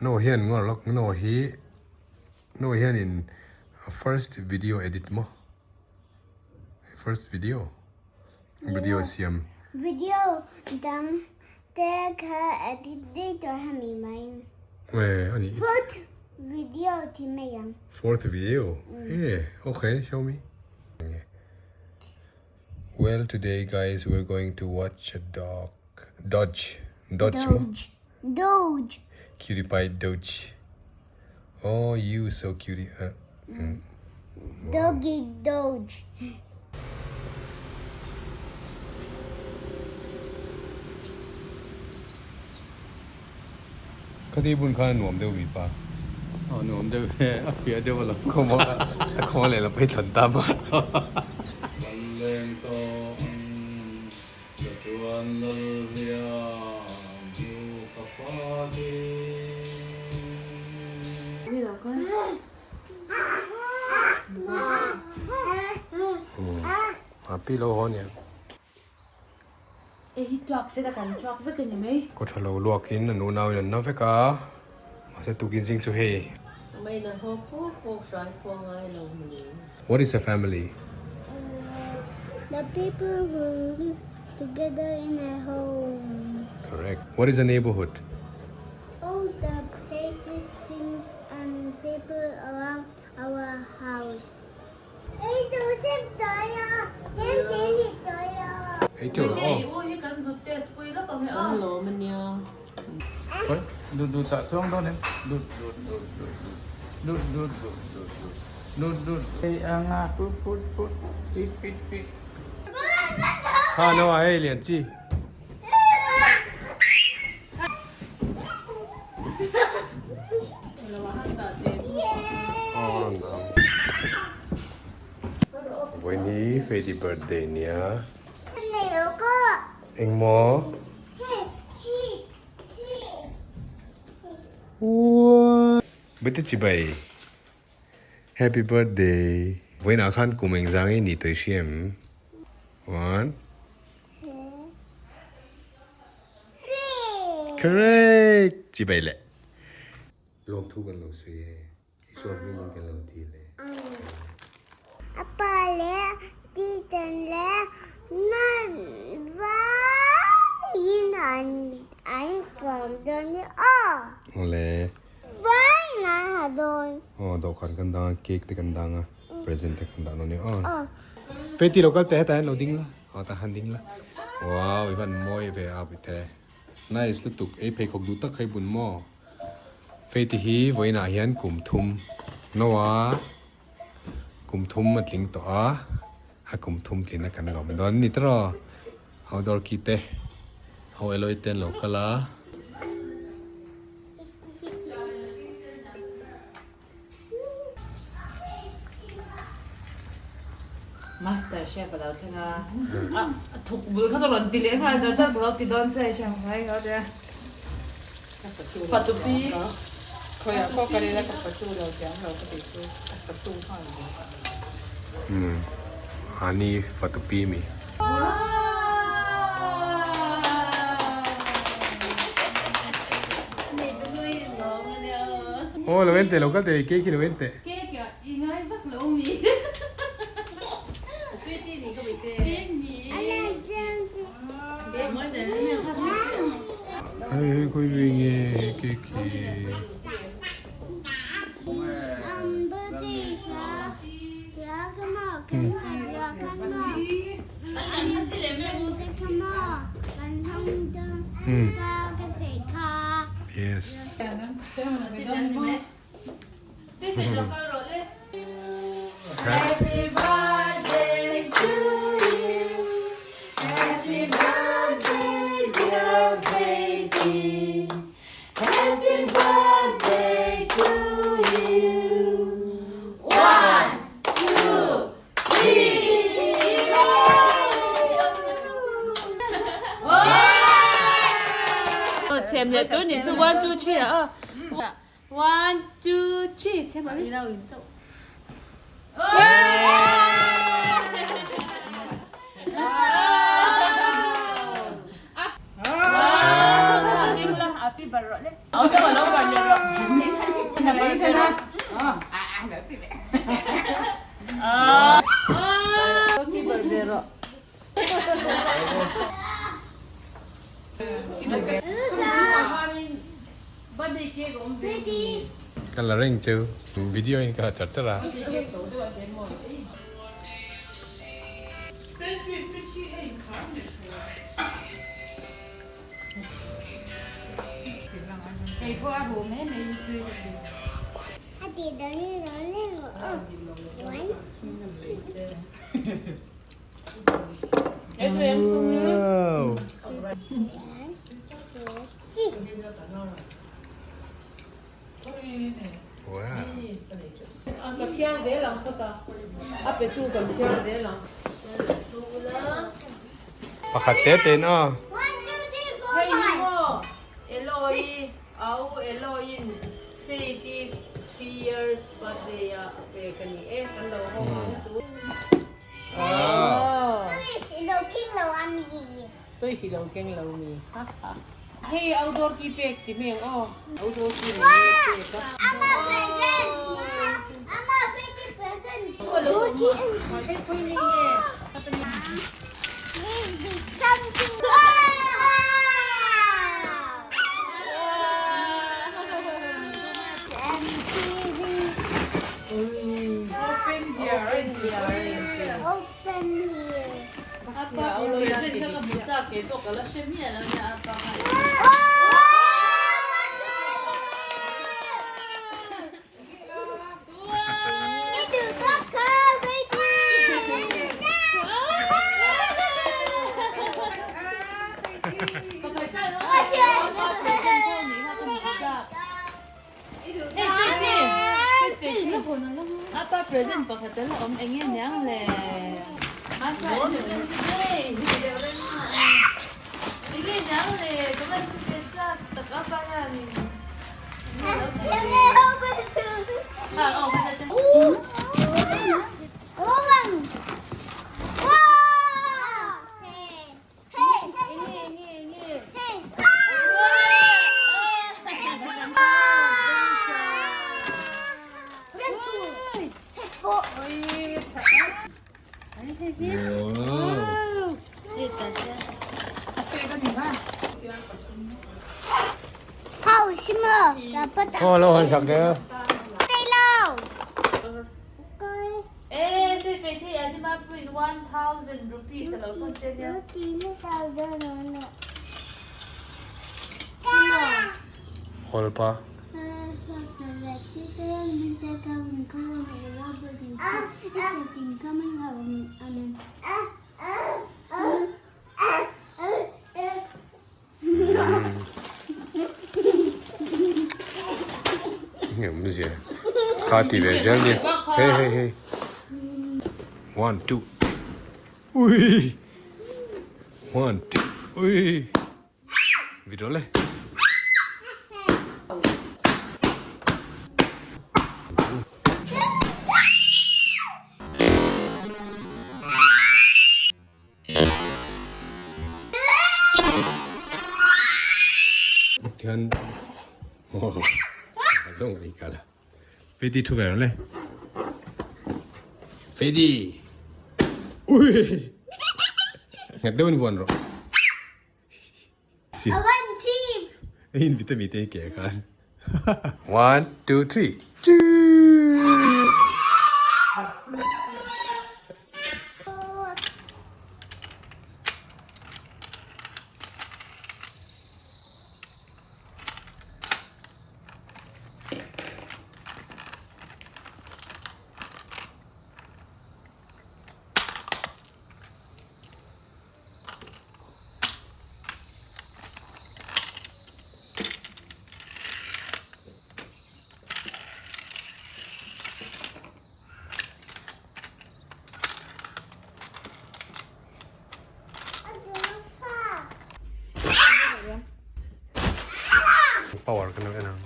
No hian ngawr lawk no hi no hianin first video edit maw first video video siam. Video dang te kha edit daih tawh hemi mai. Eh ani. Fourth video ti mai ang. Fourth video eh okay show me. Well today guys we're going to watch a dog dodge dodge maw. Doge. Cutie pie Doge. Oh, you so cutie. Uh, mm. Doggy Doge. Khati bun khan nuam deuh mi pa. Oh, nuam deuh e, a fiah deuh alawm. Khawma a khawma lehlam phei thlan ta ma. Kan leng tawh ang. Chatuan Lalhliam hmu ka fate. Happy lo haw nia. Hei hi tuak se la kan tuak vek a ni mai. Kaw tha lo luakin an unau in an na vek a, mahse tukin zing chu hei. Maina haw pawk pawk hrai pawh a ngai lo mawle. What is a family? The people who live together in a home. Correct. What is a neighborhood? All the places, things and people around our house. Ei teuh lo aw. I u hi kan zut test pui lawk ang e aw. Kan lawm a nia. Oi, dut dut tah chuang dawn em? Dut dut dut dut dut dut dut dut dut dut dut ei anga put put put pit pit pit. Kha no a hei lian chi. Vawiin hi Fady birthday nia. Engmaw? Bete chibai. Happy birthday. Vawiinah khan kum engzang i ni tawh i hria em? One. Two. Three. Correct! Chibai le. Lawmthu kan lo sawi e. Isua hmingin kan lo dil e. A pa leh Titan leh Nan vaiin an kawm dawn ni aw. Awle. Vai nan ha dawn. Aw dawhkan kan dang a, cake te kan dang a, present te kan dah dawn ni aw. Feti lo kal teh hetah hian lo ding la, aw tah han ding la. Wow i van mawi ve a puite. Nice lutuk, ei pheikhawk duh tak kha i bun maw. Feti hi vawiinah hian kum thum no a, kum thum a tling tawh a, a kum thum tlin a kan lawm dawn a ni tawh. Outdoor ki te ho Eloy te an lo kal a. Master chef a lo thleng a, a thuk bul kha chu rawn ti leh nghal char char ka lo ti dawn che chef mai ka tia. Fatupi khawiah pawh ka rel a ka fatu lo tiang lo ka tih chu a fatu nghal ve. Umm ani fatupi mi. Aw lo en teh lo kal teh cake hi lo en teh. Cake ah i ngai vak lo mi. Hei hei khawi ve nge cake hi. Yes. Happy birthday to you Happy birthday dear baby Happy birthday to you One, two, three Chhem leh tur nih chu one, two, three ah aw. One, two, three, chhem a ni. le. Lo bar leh rawh. Ka la reng chu video in ka la char char a. Wow. Wow. Ka thiang zel ang phawt a, a petu kan thiang zel ang. Pakhat te te in aw. Hei hi maw Eloi au Eloiin Faith i 3 years birthday a a pek a ni e kan lo hawng ang chu. Toys i lo keng lo mi ha ha. Hei outdoor ki pek ti mai ang aw. Outdoor ki mai mai a pek a. Hei pawih mai nge Apa present pakhat a la awm eng nge niang le eng nge niang le ka van chu ve chak tak apa hianin Aw lo han sak deuh. Hawl pa. Nge awmzia kha ti ve zel nia hei hei hei one two ui one two ui video le. Tihian aw a zawng a inkal a Fedi thu ve rawh le Fedi ui nghet deuhin vuan rawh si in vitamin te ke khan 1 2 3 choo. Power kan lo en ang.